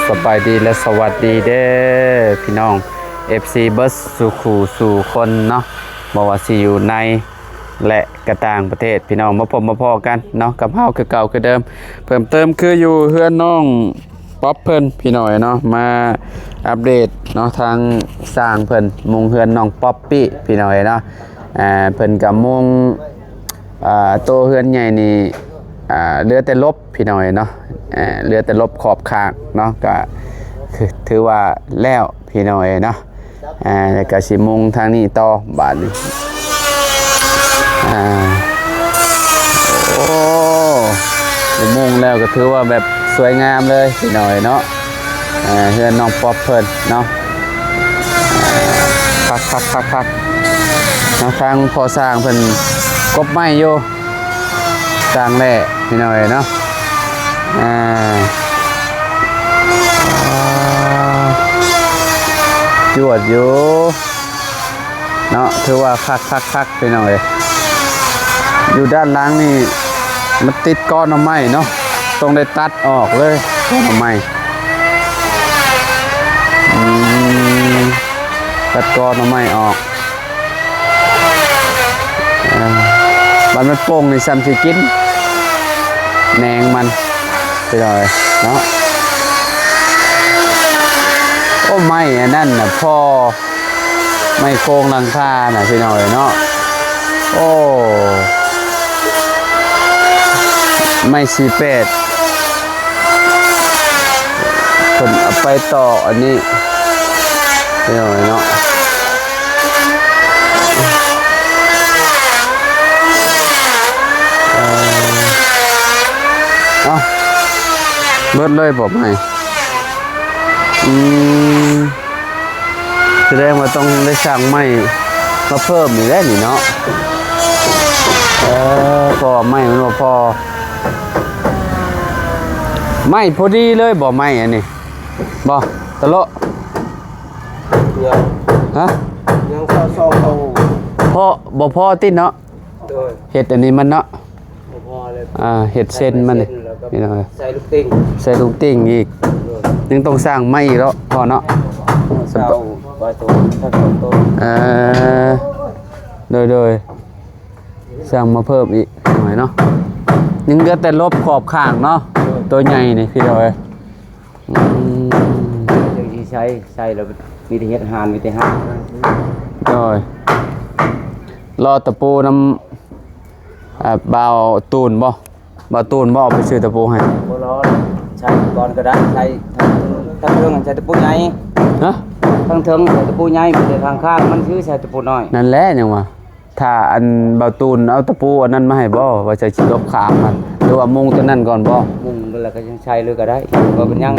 ສະບາຍດີ ແລະ ສະຫວັດດີເດີພີ່ນ້ອງ ເອັຟຊີ ເບິດສູ່ຄູ່ສູ່ຄົນເນາະ ບໍ່ວ່າຊິຢູ່ໃນ ແລະ ກະຕ່າງປະເທດ ພີ່ນ້ອງ ມາພົບມາພໍ້ກັນເນາະ ກັບເຮົາຄືເກົ່າຄືເດີມ. ເພີ່ມເຕີມຄືຢູ່ເຮືອນນ້ອງປັອບເພິ່ນ ພີ່ນ້ອງເນາະ ມາອັບເດດເນາະ ທາງຊ່າງເພິ່ນມຸງເຮືອນນ້ອງປັອບປີ້ ພີ່ນ້ອງເນາະ. ອ່າ ເພິ່ນກະມຸງ ອ່າ ໂຕເຮືອນໃຫຍ່ນີ້ ອ່າ ເຫຼືອແຕ່ລົບ ພີ່ນ້ອງເນາະ ເຫຼືອແຕ່ລົບຂອບຂ້າງເນາະ ກະ ຄື ຖືວ່າແລ້ວ ພີ່ນ້ອງເນາະ. ອ່າ ແລ້ວກະຊິມຸງທາງນີ້ຕໍ່ບາດນີ້. ອ່າ ໂອ້ ມຸງແລ້ວກະຖືວ່າແບບສວຍງາມເລີຍ ພີ່ນ້ອງເນາະ. ອ່າ ເຮືອນນ້ອງປັອບເພິ່ນເນາະ ຄັກໆໆໆ ເນາະ ທາງພໍ່ຊ່າງເພິ່ນກົບໄມ້ຢູ່ ສ້າງແຫຼະ ພີ່ນ້ອງເນາະ. ອ່າ ຈວດຢູ່ເນາະ ຖືວ່າຄັກໆໆ ພີ່ນ້ອງເອີຍ. ຢູ່ດ້ານຫຼັງນີ້ມັນຕິດກໍໜໍ່ໄມ້ເນາະ ຕ້ອງໄດ້ຕັດອອກເລີຍກໍໜໍ່ໄມ້. ອືມ ຕັດກໍໜໍ່ໄມ້ອອກ. ເອີ ບັດມັນປົ່ງນີ້ ຊ່ຳຊິກິນແໜງມັນ ພີ່ນ້ອງເນາະ. ໂອ້ ໄມ້ອັນນັ້ນນະ ພໍ ໄມ້ໂຄງຫຼັງຄານະ ພີ່ນ້ອງເນາະ. ໂອ້ ໄມ້ສີ່ແປດ ເພິ່ນເອົາໄປຕໍ່ອັນນີ້ ພີ່ນ້ອງເນາະ. ເອີ ເອົ້າ ເບິດເລີຍບໍ່ໄມ້? ອືມ ສະແດງວ່າຕ້ອງໄດ້ສ້າງໄມ້ມາເພີ່ມອີກແລ້ວນີ້ເນາະ. ເອີ ເພາະວ່າໄມ້ມັນບໍ່ພໍ ໄມ້ພໍດີເລີຍບໍ່ ໄມ້ອັນນີ້ບໍ່ ຕະເລາະ? ຍັງ ຮະ? ຍັງຊາວສອງໂຕ ພໍ ບໍ່ພໍຕິເນາະ? ໂດຍ ເຮັດອັນນີ້ມັນເນາະ ບໍ່ພໍເລີຍ. ອ່າ ເຮັດເສັ້ນມັນນີ້ ໃສ່ເສັ້ນແລ້ວກໍ ພີ່ນ້ອງເອີຍ ໃສ່ລູກຕິ່ງ ໃສ່ລູກຕິ່ງອີກ ໂດຍ ຍັງຕ້ອງສ້າງໃໝ່ອີກເນາະ ພໍ່ເນາະ. ຊາວປາຍໂຕ ຊາວສອງໂຕ ເອີ ໂດຍໆ ສ້າງມາເພີ່ມອີກໜ້ອຍເນາະ. ຍັງເຫຼືອແຕ່ລົບຂອບຂ້າງເນາະ ໂດຍ ໂຕໃຫຍ່ນີ້ ພີ່ນ້ອງເອີຍ. ອືມ ຈັ່ງຊິໃຊ້ ໃຊ້ແລ້ວມີແຕ່ເຮັດຮ້ານ ມີແຕ່ຮ້ານ. ໂດຍ ລໍຕະປູນຳ ອ່າ ບ່າວຕູນບໍ່? ບ່າວຕູນບໍ່ເອົາໄປຊື້ຕະປູໃຫ້? ບໍ່ລໍ ໃຊ້ກ່ອນກໍໄດ້ ໃຊ້ທາງເທິງໃຊ້ຕະປູໃຫຍ່. ຮະ? ທາງເທິງໃຊ້ຕະປູໃຫຍ່ ແຕ່ທາງຂ້າງມັນຄືໃຊ້ຕະປູນ້ອຍ. ນັ້ນແຫຼະ ຍັງວ່າ ຖ້າອັນບ່າວຕູນເອົາຕະປູອັນນັ້ນມາໃຫ້ບໍ່ ວ່າຈະຊິລົບຂາບມັນ ຫຼືວ່າມຸງຕົວນັ້ນກ່ອນບໍ່? ມຸງແລ້ວກໍຍັງໃຊ້ເລີຍກໍໄດ້ ບໍ່ເປັນຫຍັງ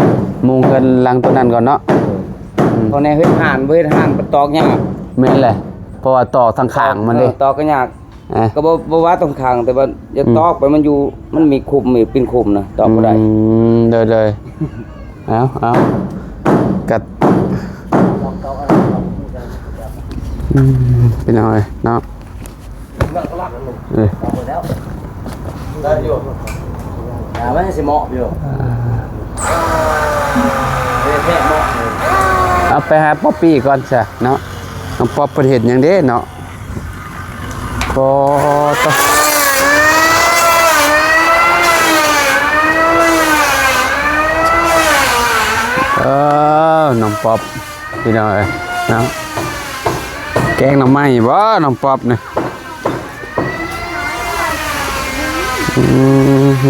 ມຸງເຮືອນຫຼັງຕົວນັ້ນກ່ອນເນາະ. ເອີ ອືມ ເພາະແນວເຮັດຮ້ານ ບໍ່ເຮັດຮ້ານມັນຕອກຍາກ. ແມ່ນແຫຼະ ເພາະວ່າຕອກທາງຂ້າງມັນເດ້ ເອີ ຕອກກໍຍາກ. ອ່ະ ກໍບໍ່ ບໍ່ວ່າຕ້ອງຂັງ ແຕ່ວ່າຢ່າ ອືມ ຕອກໄປ ມັນຢູ່ ມັນມີຂຸມ ມີເປັນຂຸມນະ ຕອກບໍ່ໄດ້. ອືມ ໂດຍໆ ເອົາ ເອົາ ກັດ ອືມ ເປັນຫຍັງເນາະ ເອີ ໄດ້ຢູ່ ອ່າ ມັນຊິເໝາະຢູ່ ອ່າ ເອີ ແພະເໝາະ ເອົາໄປຫາປັອບປີ້ກ່ອນຊະເນາະ ນ້ອງປັອບເພິ່ນເຮັດຫຍັງເດ້ເນາະ. ໂອ້ ໂຕ ເອີ ນ້ອງປັອບ ພີ່ນ້ອງເອີຍເນາະ ແກງໜໍ່ໄມ້ບໍ່ ນ້ອງປັອບນີ້? ອືມ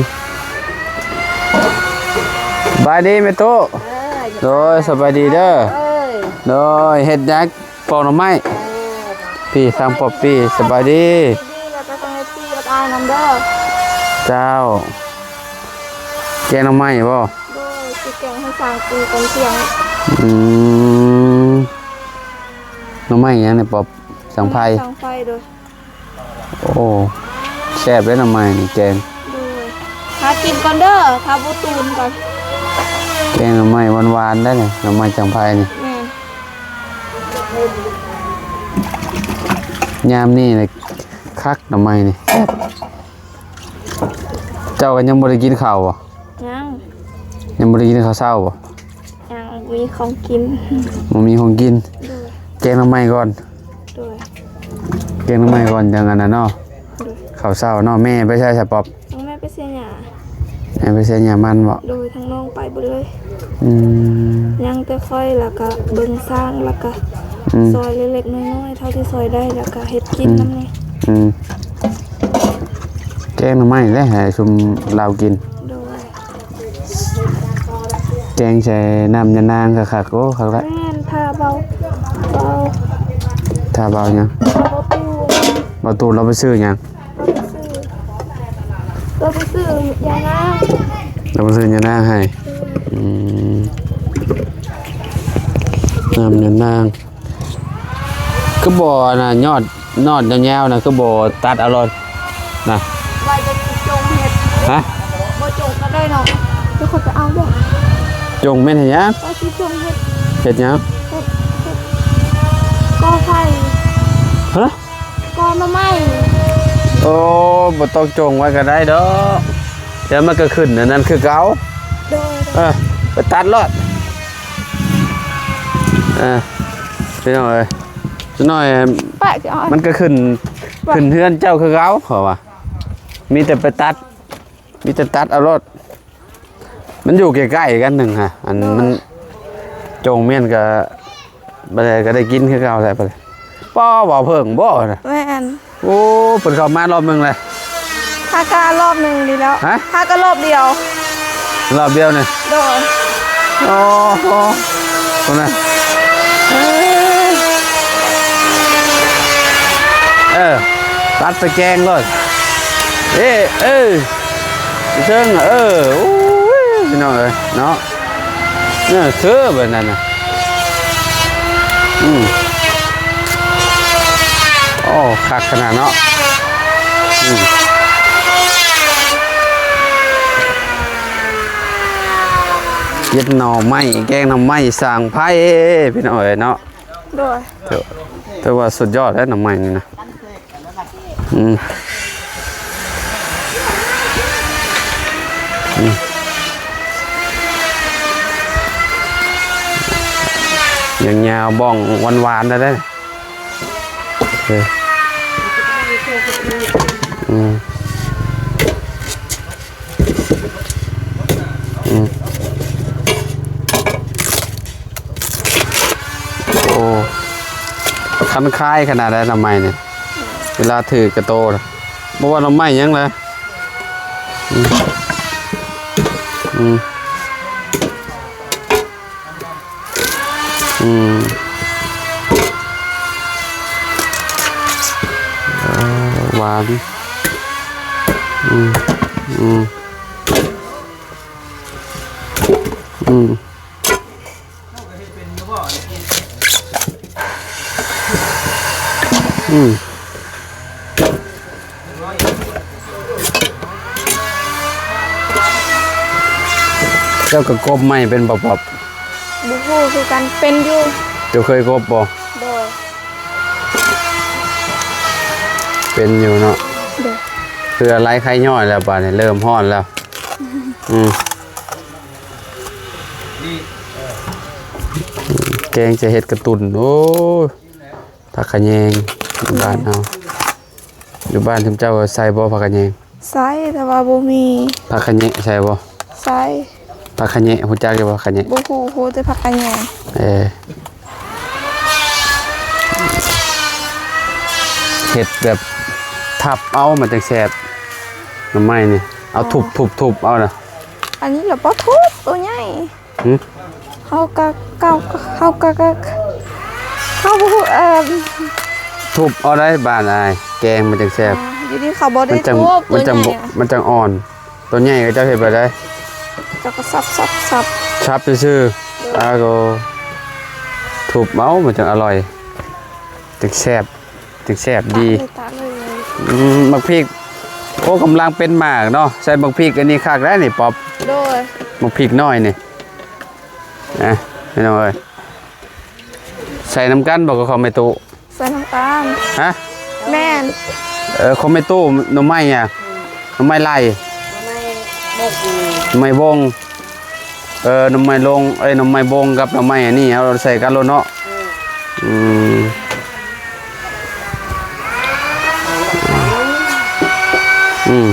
ສະບາຍດີແມ່ຕູ້ ເອີ ໂດຍ ສະບາຍດີເດີ ເອີ ໂດຍ ເຮັດຫຍັງ? ປອກໜໍ່ໄມ້ ເອີ ພີ່ ທາງປອບປີ້ ສະບາຍດີ ດີໆ ແລ້ວກໍຕ້ອງໃຫ້ພີ່ກັບອ້າຍນຳເດີ ເຈົ້າ ແກງໜໍ່ໄມ້ບໍ່? ໂດຍ ຊິແກງໃຫ້ຊ່າງກິນຕອນທ່ຽງ. ອືມ ໜໍ່ໄມ້ຫຍັງນີ້ປອບ? ສັງໄພ ສັງໄພ ໂດຍ ໂອ້ ແຊບເດ້ໜໍ່ໄມ້ນີ້ແກງ ໂດຍ ຫາກິນກ່ອນເດີ ຖ້າບໍ່ຕູນກ່ອນ ແກງໜໍ່ໄມ້ຫວານໆ ໄດ້ນີ້ ໜໍ່ໄມ້ສັງໄພນີ້ ແມ່ນ ຍາມນີ້ນະຄັກໜໍ່ໄມ້ນີ້ແຊບ. ເຈົ້າກໍຍັງບໍ່ໄດ້ກິນເຂົ້າບໍ່? ຍັງ ຍັງບໍ່ໄດ້ກິນເຂົ້າເຊົ້າບໍ່? ຍັງມີຂອງກິນ. ບໍ່ມີຂອງກິນ. ໂດຍ. ແກງໜໍ່ໄມ້ກ່ອນ. ໂດຍ. ແກງໜໍ່ໄມ້ກ່ອນ ຈັ່ງອັນນັ້ນເນາະ. ໂດຍ. ເຂົ້າເຊົ້າເນາະ. ແມ່ໄປໃສສະປອບ? ນ້ອງແມ່ໄປເສຍຫຍ້າ. ແມ່ໄປເສຍຫຍ້າມັນບໍ? ໂດຍ. ທາງນ້ອງໄປເບິດເລີຍ. ອືມ. ຍັງແຕ່ຂ້ອຍ ແລ້ວກະເບິ່ງຊ້າງ ແລ້ວກະ ອືມ ຊ່ອຍເລັກໆນ້ອຍໆເທົ່າທີ່ຊ່ອຍໄດ້ ແລ້ວກະເຮັດກິນ ອືມ ນຳນີ້. ອືມ. ແກງໜໍ່ໄມ້ແຫຼະໃຫ້ຊຸມລາວກິນ. ໂດຍ. ແກງໃສ່ນ້ຳຍານາງຄັກໆ. ໂອ້ ຄັກແຫຼະ. ແມ່ນ ຖ້າເບົາ ເບົາ ຖ້າເບົາຫຍັງ? ເບົາຕູ້ ເບົາຕູ້ລາວໄປຊື້ຫຍັງ? ລາວໄປຊື້ ລາວໄປຊື້ຢານາງ ລາວໄປຊື້ຢານາງໃຫ້. ອືມ ອືມ ນ້ຳຍານາງ. ຄືບໍ່ອັນນ່າ ຍອດ ຍອດຍາວໆນະ ຄືບໍ່ຕັດເອົາໂລດນະ? ວ່າຈະຈົງເຮັດ. ຮະ? ບໍ່ຈົງກໍໄດ້ເນາະ. ດຽວຂ້ອຍໄປເອົາເດີ້. ຈົງແມ່ນເຮັດຫຍັງ? ວ່າຊິຈົງເຮັດ. ເຮັດຫຍັງ? ເຮັດ ເຮັດ ກໍ່ໄຟ. ຮະ? ກໍໜໍ່ໄມ້. ໂອ້ ບໍ່ຕ້ອງຈົງໄວ້ກໍໄດ້ດອກ. ດຽວມັນກໍຂຶ້ນອັນນັ້ນຄືເກົ່າ. ໂດຍ. ເອີ ໄປຕັດໂລດ. ເອີ ພີ່ນ້ອງເອີຍ ຈັກໜ້ອຍ ປະຊິເອົາ ມັນກໍຂຶ້ນ ປະ ຂຶ້ນເຮືອນເຈົ້າຄືເກົ່າ ເຂົາວ່າ. ມີແຕ່ໄປຕັດ ມີແຕ່ຕັດເອົາໂລດ. ມັນຢູ່ໃກ້ໆກັນໜຶ່ງຫະ ອັນ ໂດຍ ມັນ ຈົງແມ່ນກໍ ບັດໃດກໍໄດ້ກິນຄືເກົ່າແຫຼະ. ປ້າ ເວົ້າເພິ່ງບໍ່ນະ? ແມ່ນ. ໂອ້ ເພິ່ນເຂົ້າມາລອບໜຶ່ງແລ້ວ. ຫາກະລອບໜຶ່ງນີ້ແລ້ວ. ຮະ? ຫາກະລອບດຽວ. ລອບດຽວນີ້? ໂດຍ. ໂອ້ໂຫ ພຸ້ນນະ. ເອີ ຕັດໃສ່ແກງໂລດ. ເອີ ເອີ ເທິງ ເອີ ໂອ້ຍ ພີ່ນ້ອງເອີຍເນາະ. ເອີ ຄືແບບນັ້ນນະ. ອືມ ໂອ້ ຄັກຂະໜາດເນາະ. ອືມ ເກັບໜໍ່ໄມ້ ແກງໜໍ່ໄມ້ສ້າງໄຟ ພີ່ນ້ອງເອີຍເນາະ. ໂດຍ. ຖື ຖືວ່າສຸດຍອດແລ້ວໜໍ່ໄມ້ນີ້ນະ. ອືມ ອືມ ຍາວໆ ບ້ອງຫວານໆ ໄດ້ເດ້. ເອີ ອືມ ອືມ ໂອ້ ຄັນຄາຍຂະໜາດໃດໜໍ່ໄມ້ນີ້ ເວລາຖືກະໂຕນະ. ບໍ່ວ່າໜໍ່ໄມ້ຫຍັງລະ. ອືມ ອືມ ອືມ ເອີ ຫວານ. ອືມ ອືມ ອືມ ອືມ ເຈົ້າກໍກົບໄມ້ເປັນບໍ່ປອບ? ບໍ່ຮູ້ຄືກັນ. ເປັນຢູ່. ເຈົ້າເຄີຍກົບບໍ່? ບໍ່. ເປັນຢູ່ເນາະ. ໂດຍ. ເຄືອໄລໄຄຍ້ອຍແລ້ວ ບາດນີ້ເລີ່ມຮ້ອນແລ້ວ. ອືມ ແກງຈະເຮັດກະຕຸ່ນ. ໂອ້ຍ ຜັກຂະແຍງຢູ່ບ້ານເຮົາ. ຢູ່ບ້ານຊຸມເຈົ້າໃສ່ບໍ່ຜັກຂະແຍງ? ໃສ່ ແຕ່ວ່າບໍ່ມີ. ຜັກຂະແຍງໃສ່ບໍ່? ໃສ່. ຜັກຂະແຍງ ຮູ້ຈັກຢູ່ບໍ່? ຂະແຍງ ບໍ່ຮູ້. ຮູ້ແຕ່ຜັກຂະແຍງ. ເອີ ເຮັດແບບທັບເອົາ ມັນຈັ່ງແຊບ. ໜໍ່ໄມ້ນີ້ ເອົາທຸບໆໆເອົານະ. ອັນນີ້ລະບໍ່ທຸບ ໂຕໃຫຍ່. ຫຶ? ເຮົາກະ ເຮົາກະ ເຮົາກະ ເຮົາບໍ່ຮູ້ ເອີ ທຸບເອົາໄດ້ບາດອ້າຍ ແກງມັນຈັ່ງແຊບ. ຢູ່ດີເຂົາບໍ່ໄດ້ທຸບ ມັນຈັ່ງ ໂຕໃຫຍ່ ມັນຈັ່ງ ມັນຈັ່ງອ່ອນ. ໂຕໃຫຍ່ເຂົາເຈົ້າເຮັດແບບໃດ? ເຈົ້າກໍສັບໆໆ ສັບຊື່ໆ. ໂດຍ. ອາ ກໍທຸບເອົາ ມັນຈັ່ງອະລ່ອຍ ຈັ່ງແຊບ ຈັ່ງແຊບດີ. ຕາກເລີຍ ຕາກເລີຍ. ອືມ ໝາກພິກ ໂອ້ ກຳລັງເປັນໝາກເນາະ. ໃສ່ໝາກພິກອັນນີ້ຄັກໄດ໋ນີ້ປອບ. ໂດຍ. ໝາກພິກນ້ອຍນີ້. ອ່ະ ພີ່ນ້ອງເອີຍ ໃສ່ນຳກັນບໍ່ກັບເຂົ້າແມ່ຕູ້? ໃສ່ນຳກັນ. ຮະ? ແມ່ນ. ເອີ ເຂົ້າແມ່ຕູ້ ໜໍ່ໄມ້ຫຍັງ? ໜໍ່ໄມ້ໄລ່ ໜໍ່ໄມ້ບົງ. ເອີ ໜໍ່ໄມ້ລົງ ເອີຍ ໜໍ່ໄມ້ບົງກັບໜໍ່ໄມ້ອັນນີ້ ເຮົາໃສ່ກັນໂລດເນາະ. ອືມ ອືມ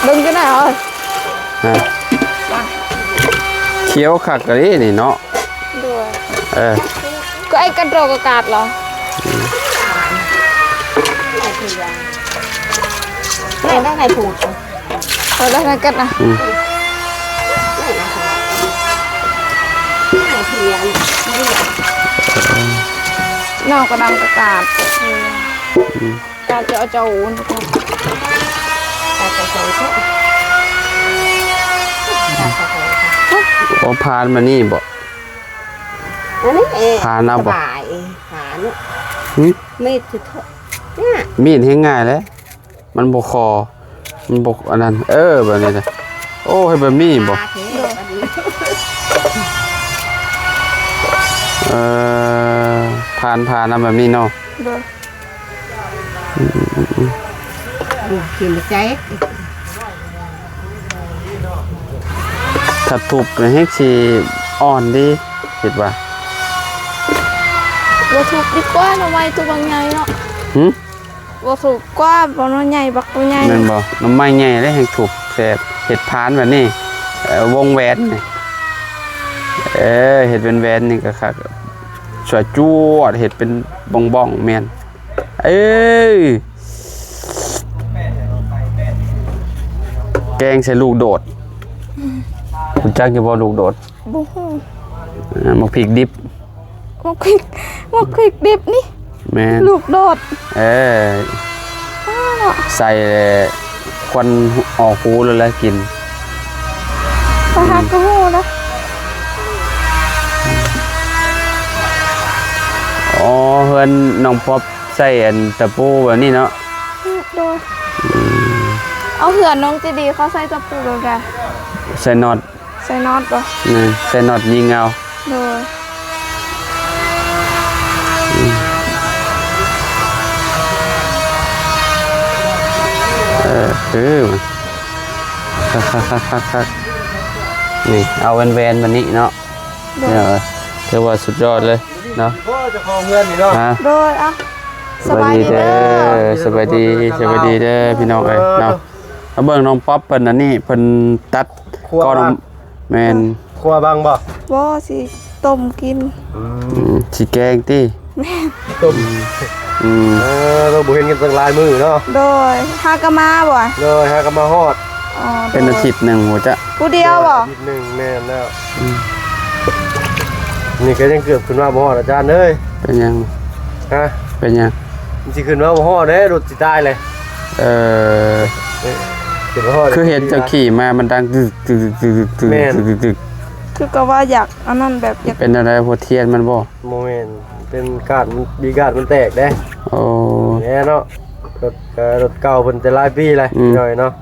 ເບິ່ງກັນໜ້ອຍເອີຍ ຮະ ຂຽວຄັກອີ່ຫຼີນີ້ເນາະ. ໂດຍ ເອີ ກໍໄອ້ກັນໂຕກະກາດເລາະ ອືມ ແມ່ໄດ້ໃຫ້ພູດ ເອີ ໄດ້ໃຫ້ກັນນະ ອືມ ນອກກະດຳກະກາດ ອືມ ກາດຈະເອົາເຈົ້າ ໂອ້ ຜ່ານມານີ້ບໍ? ອັນນີ້ເອງ ຜ່ານເອົາບໍ? ສະບາຍ ຜ່ານ ຫຶ? ມີດ ນີ້ ມີດແຮງງ່າຍແຫຼະ ມັນບໍ່ຄໍ ມັນບໍ່ອັນນັ້ນ ເອີ ແບບນີ້ນະ ໂອ້ ເຮັດແບບນີ້ບໍ? ໂດຍ ເອີ ຜ່ານ ຜ່ານເອົາແບບນີ້ເນາະ. ໂດຍ ອືມ ອືມ ອືມ ອືມ ກິນໃຈ ຖ້າທຸບແຮງຊິອ່ອນດີ ຄິດວ່າ ບໍ່ທຸບດີກວ່າ ໜໍ່ໄມ້ໂຕບັກໃຫຍ່ເນາະ. ຫຶ? ບໍ່ທຸບກວ່າ ບໍ່ໜໍ່ໃຫຍ່ ບັກໂຕໃຫຍ່ ແມ່ນບໍ່? ໜໍ່ໄມ້ໃຫຍ່ເດ້ ແຮງທຸບແຊບ ເຮັດຜ່ານແບບນີ້ ເອີ ວົງແຫວນນີ້ ເອີ ເຮັດເປັນແຫວນນີ້ກະຄັກ ສວຍຈວດ ເຮັດເປັນບ້ອງໆ ແມ່ນ ເອີ ແກງໃສ່ລູກໂດດ ຮູ້ຈັກຢູ່ບໍ່ລູກໂດດ? ບໍ່ຮູ້ ເອີ ໝາກພິກດິບ ໝາກພິກ ໝາກພິກດິບນີ້ ແມ່ນ ລູກໂດດ ເອີ ອ້າວ ໃສ່ແລ້ວຄວັນອອກຫູແລ້ວແຫຼະກິນ ຂ້ອຍຫາກະຮູ້ນະ ອໍ ເຮືອນນ້ອງປ໋ອບໃສ່ອັນຕະປູແບບນີ້ເນາະ. ໂດຍ ອືມ ເອົາ ເຮືອນນ້ອງເຈດີເຂົາໃສ່ຕະປູແບບໃດ? ໃສ່ນັອດ ໃສ່ນັອດບໍ່? ແມ່ນ ໃສ່ນັອດຍິງເອົາ ໂດຍ ອືມ ເອີ ຄື ຄັກໆໆໆ ນີ້ ເອົາແຫວນໆ ແບບນີ້ເນາະ ໂດຍ ເອີ ຖືວ່າສຸດຍອດເລີຍເນາະ ເຈົ້າຂອງເຮືອນນີ້ເນາະ ຮະ ໂດຍ ເອົາ ສະບາຍດີເດີ ສະບາຍດີ ສະບາຍດີເດີ ພີ່ນ້ອງເອີຍເນາະ ມາເບິ່ງນ້ອງປັອບເພິ່ນອັນນີ້ ເພິ່ນຕັດ ຂົ້ວບັງ ແມ່ນ ຂົ້ວບັງບໍ່? ບໍ່ ຊິຕົ້ມກິນ ອືມ ອືມ ຊິແກງຕິ? ແມ່ນ ຕົ້ມ ອືມ ເອີ ເຮົາບໍ່ເຫັນກັນຕັ້ງຫຼາຍມື້ເນາະ ໂດຍ ຫາກະມາບໍ່? ໂດຍ ຫາກະມາຮອດ ອໍ ເປັນອາທິດໜຶ່ງພຸ້ນຈະ ຜູ້ດຽວບໍ່? ອາທິດໜຶ່ງ ແມ່ນແລ້ວ ອືມ ນີ້ກະຍັງເກືອບຂຶ້ນມາບໍ່ຮອດ ອາຈານເອີຍ ເປັນຫຍັງ? ຮະ? ເປັນຫຍັງ? ມັນຊິຂຶ້ນມາບໍ່ຮອດເດ້ ລົດຊິຕາຍເລີຍ ເອີ ເອີ ຂຶ້ນມາຮອດ ຄືເຫັນເຈົ້າຂີ່ມາມັນດັງຕຶກໆໆໆ ແມ່ນ ຕຶກໆ ຄືກະວ່າຢາກອັນນັ້ນ ແບບຢາກ ເປັນແນວໃດ? ຫົວທຽນມັນບໍ່? ບໍ່ແມ່ນ ເປັນກາດ ມັນບີກາດມັນແຕກເດ້ ໂອ້ ແນ່ເນາະ ລົດ ເອີ ລົດເກົ່າເພິ່ນແຕ່ຫຼາຍປີແລ້ວ ອືມ ໜ້ອຍເນາະ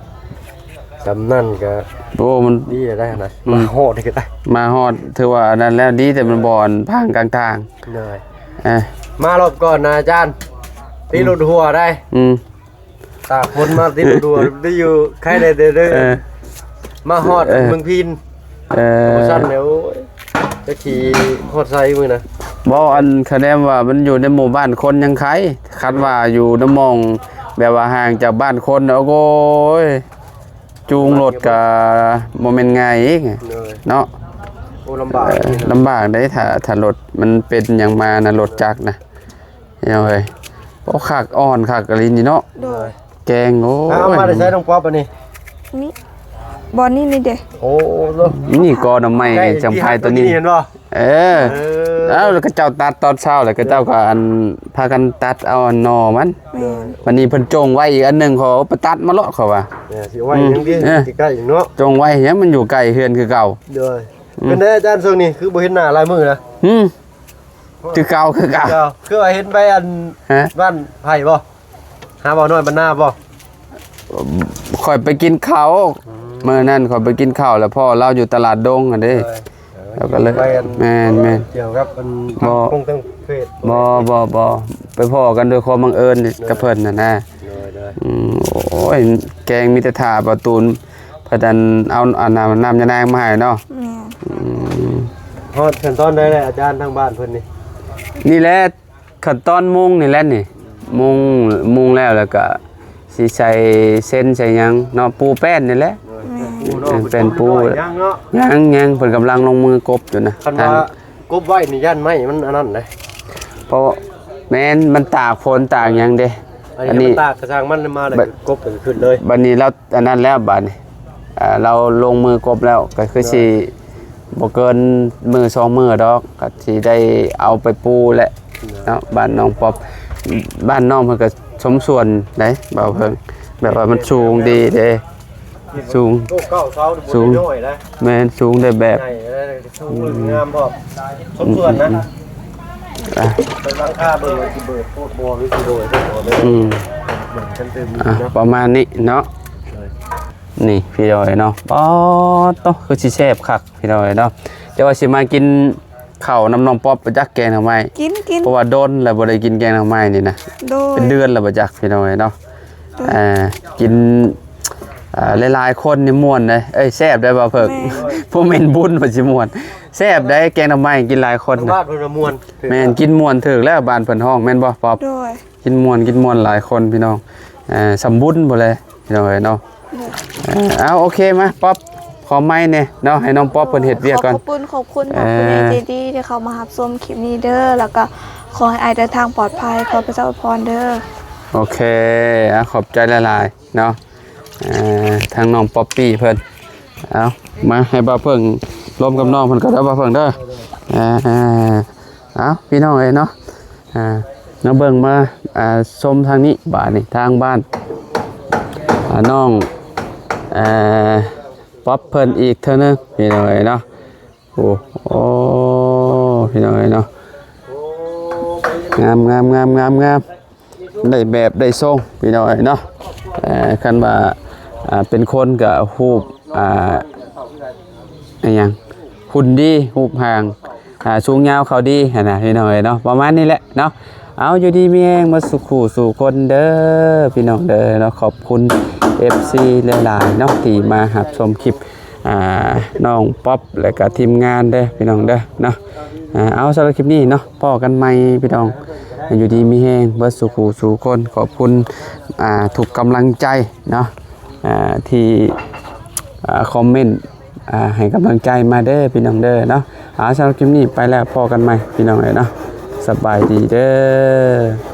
ສ່ຳນັ້ນກະ ໂອ້ ມັນດີແລ້ວໄດ໋ຫັ້ນນະ ອືມ ມາຮອດນີ້ກະໄດ້ ມາຮອດຖືວ່າອັນນັ້ນແລ້ວ ດີແຕ່ມັນບໍ່ອັນພັງກາງທາງ ໂດຍ ເອີ ມາລອບກ່ອນນະອາຈານ ຕີລົດຮົ່ວໄດ໋ ອືມ ຕາກຝົນມາຕິດຕົວໄດ້ຢູ່ ໃຄແດ່ເດີ ເອີ ມາຮອດ ເອີ ເມືອງພີນ ເອີ ບໍ່ຊັ້ນແລ້ວ ໂອ້ຍ ຈະຂີ່ຮອດໃສມື້ນະ ບໍ່ ອັນຄະແນນວ່າມັນຢູ່ໃນໝູ່ບ້ານຄົນຍັງໄຄ ຄັນວ່າຢູ່ໃນໝ່ອງແບບວ່າຫ່າງຈາກບ້ານຄົນ ໂອ້ຍ ຈູງລົດກະບໍ່ແມ່ນງ່າຍອີກ ໂດຍ ເນາະ ໂອ້ ລຳບາກ ເອີ ລຳບາກເດ້ ຖ້າ ຖ້າລົດມັນເປັນຫຍັງມານະ ລົດຈັກນະ ພີ່ນ້ອງເອີຍ ໂອ້ ຄັກ ອ່ອນຄັກອີ່ຫຼີນີ້ເນາະ ໂດຍ ແກງ ໂອ້ຍ ເອົາມາແຕ່ໃສນ້ອງປອບອັນນີ້? ນີ້ ບ່ອນນີ້ນີ້ເດ້ ໂອ້ ນີ້ກໍໜໍ່ໄມ້ຈັ່ງໄພຕົວນີ້ ເຫັນບໍ່? ເອີ ເອີ ເອົາ ແລ້ວເຂົາເຈົ້າຕັດຕອນເຊົ້າ ແລ້ວເຂົາເຈົ້າກໍອັນ ພາກັນຕັດເອົາອັນໜໍ່ມັນ ແມ່ນ ບາດນີ້ເພິ່ນຈົ່ງໄວ້ອີກອັນໜຶ່ງ ເຂົາເອົາໄປຕັດມາໂລດ ເຂົາວ່າ ເອີ ຊິເອົາໄວ້ຫຍັງດີ ເອີ ໃກ້ໆອີກເນາະ ຈົ່ງໄວ້ຫຍັງ ມັນຢູ່ໃກ້ເຮືອນຄືເກົ່າ ໂດຍ ອືມ ເປັນໃດອາຈານ ຊ່ວງນີ້ຄືບໍ່ເຫັນໜ້າຫຼາຍມື້ລະ? ຫືມ ຄືເກົ່າ ຄືເກົ່າ ຄືວ່າເຫັນໄປອັນ ຮະ ບ້ານໄຜ່ບໍ່? ຫາບ່າວນ້ອຍບ້ານນາບໍ່? ຂ້ອຍໄປກິນເຂົ້າ ອືມ ມື້ນັ້ນຂ້ອຍໄປກິນເຂົ້າ ແລ້ວພໍ້ລາວຢູ່ຕະຫຼາດດົງຫັ້ນເດ້ ໂດຍ ແລ້ວກໍເລີຍ ໄປອັນ ແມ່ນໆ ກ່ຽວກັບອັນ ບໍ່ ທາງເຟສ ບໍ່ ບໍ່ ບໍ່ ໄປພໍ້ກັນໂດຍຄວາມບັງເອີນ ໂດຍ ກັບເພິ່ນຫັ້ນນະ ໂດຍ ໂດຍ ອືມ ໂອ້ຍ ແກງມີແຕ່ຖ້າປະຕູນ ເພິ່ນອັນ ເອົາ ອັນ ນ້ຳ ນ້ຳຍານາງມາໃຫ້ເນາະ. ແມ່ນ. ອືມ ຮອດຂັ້ນຕອນໃດແລ້ວອາຈານ ທາງບ້ານເພິ່ນນີ້? ນີ້ແຫຼະ ຂັ້ນຕອນມຸງນີ້ແຫຼະນີ້ ມຸງ ມຸງແລ້ວ ແລ້ວກະຊິໃສ່ເຊັນໃສ່ຫຍັງເນາະ ປູແປ້ນນີ້ແຫຼະ. ແມ່ນ. ເອີ ແປ້ນປູ ຍັງເນາະ ຍັງ ຍັງ ເພິ່ນກຳລັງລົງມືກົບຢູ່ນະ. ຄັນວ່າ ທາງ ກົບໄວ້ນີ້ຢ້ານໄມ້ມັນອັນນັ້ນເດ້ ເພາະ ແມ່ນ ມັນຕາກຝົນຕາກຫຍັງເດ້. ອັນນີ້ ອັນນີ້ ມັນຕາກກະຊ່າງມັນ ມາແລ້ວ ບ- ກົບກໍຂຶ້ນເລີຍ. ບັດນີ້ລາວອັນນັ້ນແລ້ວ ບັດນີ້ ອ່າ ລາວລົງມືກົບແລ້ວ ກໍຄືຊິ ໂດຍ ບໍ່ເກີນມື້ສອງມື້ດອກ ກໍຊິໄດ້ເອົາໄປປູແຫຼະ ໂດຍ ເນາະ. ບ້ານນ້ອງປັອບ ບ້ານນ້ອງເພິ່ນກໍສົມສ່ວນໃດ໋ ບ່າວເພິ່ງ ແບບວ່າມັນສູງດີເດ້. ສູງ ໂອ້ ເກົ້າເສົານີ້ ສູງ ບໍ່ນ້ອຍນະ. ແມ່ນ ສູງໄດ້ແບບ ໃຫຍ່ ສູງ ອືມ ງາມພ້ອມ ສົມສ່ວນນະ. ອືມ ອືມ ອ່ະ ໄປຫຼັງຄາເບິ່ງວ່າຊິເບີດໂພດບໍ່ ຫຼືຊິໂດຍໂພດບໍ່ເດີ. ອືມ ເບິ່ງກັນຕື່ມ ອ່ະ ເນາະ ປະມານນີ້ເນາະ. ໂດຍ ນີ້ພີ່ນ້ອງເອີຍເນາະ ປາດໂທ້ ຄືຊິແຊບຄັກພີ່ນ້ອງເອີຍເນາະ. ແຕ່ວ່າຊິມາກິນ ເຂົ້ານຳນ້ອງປັອບ ບໍ່ຈັກແກງໜໍ່ໄມ້ ກິນ ກິນ ເພາະວ່າດົນແລ້ວບໍ່ໄດ້ກິນແກງໜໍ່ໄມ້ນີ້ນະ. ໂດຍ ເປັນເດືອນແລ້ວບໍ່ຈັກພີ່ນ້ອງເອີຍເນາະ. ໂດຍ ອ່າ ກິນ ອ່າ ຫຼາຍໆຄົນນີ້ມ່ວນເດ້ ເອີຍ ແຊບໄດ໋ບ່າວເພິ່ງ. ແມ່ນ ບໍ່ແມ່ນບຸນວ່າຊິມ່ວນ ແຊບໄດ໋ ແກງໜໍ່ໄມ້ກິນຫຼາຍຄົນນະ. ບ້ານເພິ່ນວ່າມ່ວນ ແມ່ນ ກິນມ່ວນ ຖືກແລ້ວ ບ້ານເພິ່ນຮ້ອງແມ່ນບໍ່ປັອບ? ໂດຍ ກິນມ່ວນ ກິນມ່ວນຫຼາຍຄົນພີ່ນ້ອງ. ເອີ ສ່ຳບຸນພຸ້ນແຫຼະ ພີ່ນ້ອງເອີຍເນາະ. ເອີ ເອົາ ໂອເຄ ມາ ປັອບ ຂໍໄມແດ່ເນາະ ໃຫ້ນ້ອງປັອບເພິ່ນເຮັດວຽກກ່ອນ. ຂໍຂອບຄຸນ ຂອບຄຸນ ເອີ ຜູ້ໃຫຍ່ໃຈດີທີ່ເຂົ້າມາຮັບຊົມຄລິບນີ້ເດີ ແລ້ວກໍຂໍໃຫ້ອ້າຍເດີນທາງປອດໄພ ຂໍພະເຈົ້າອວຍພອນເດີ. ໂອເຄ ອ່າ ຂອບໃຈຫຼາຍໆເນາະ ເອີ ທາງນ້ອງປັອບປີ້ເພິ່ນ. ເອົາ ມາ ໃຫ້ບ່າວເພິ່ງລົມກັບນ້ອງເພິ່ນກ່ອນເດີ ບ່າວເພິ່ງເດີ. ເອີ ເອົາ ພີ່ນ້ອງເອີຍເນາະ ອ່າ ມາເບິ່ງມາ ອ່າ ຊົມທາງນີ້ ບາດນີ້ທາງບ້ານ ອ່າ ນ້ອງ ອ່າ ປັອບເພິ່ນອີກເທື່ອໜຶ່ງ ພີ່ນ້ອງເອີຍເນາະ. ໂອ້ ໂອ້ ພີ່ນ້ອງເອີຍເນາະ ງາມໆໆໆໆ ໄດ້ແບບໄດ້ຊົງ ພີ່ນ້ອງເອີຍເນາະ. ເອີ ຄັນວ່າ ອ່າ ເປັນຄົນກະຮູບ ອ່າ ອີຫຍັງ ຫຸ່ນດີ ຮູບຮ່າງ ອ່າ ສູງຍາວເຂົ້າດີຫັ້ນນະ ພີ່ນ້ອງເອີຍເນາະ ປະມານນີ້ແຫຼະເນາະ. ເອົາ ຢູ່ດີມີແຮງໝົດສູ່ຄູ່ສູ່ຄົນເດີ ພີ່ນ້ອງເດີເນາະ. ຂອບຄຸນເອັຟຊີຫຼາຍໆເນາະ ທີ່ມາຮັບຊົມຄລິບ ອ່າ ນ້ອງປັອບ ແລະກະທີມງານເດີ ພີ່ນ້ອງເດີເນາະ. ອ່າ ເອົາ ສຳລັບຄລິບນີ້ເນາະ ພໍ້ກັນໃໝ່ພີ່ນ້ອງ ຢູ່ດີມີແຮງເບິດສູ່ຄູ່ສູ່ຄົນ. ຂອບຄຸນ ອ່າ ທຸກກຳລັງໃຈເນາະ ອ່າ ທີ່ ອ່າ ຄອມເມັນ ອ່າ ໃຫ້ກຳລັງໃຈມາເດີ ພີ່ນ້ອງເດີເນາະ. ອ່າ ສຳລັບຄລິບນີ້ໄປແລ້ວ ພໍ້ກັນໃໝ່ພີ່ນ້ອງເອີຍເນາະ ສະບາຍດີເດີ.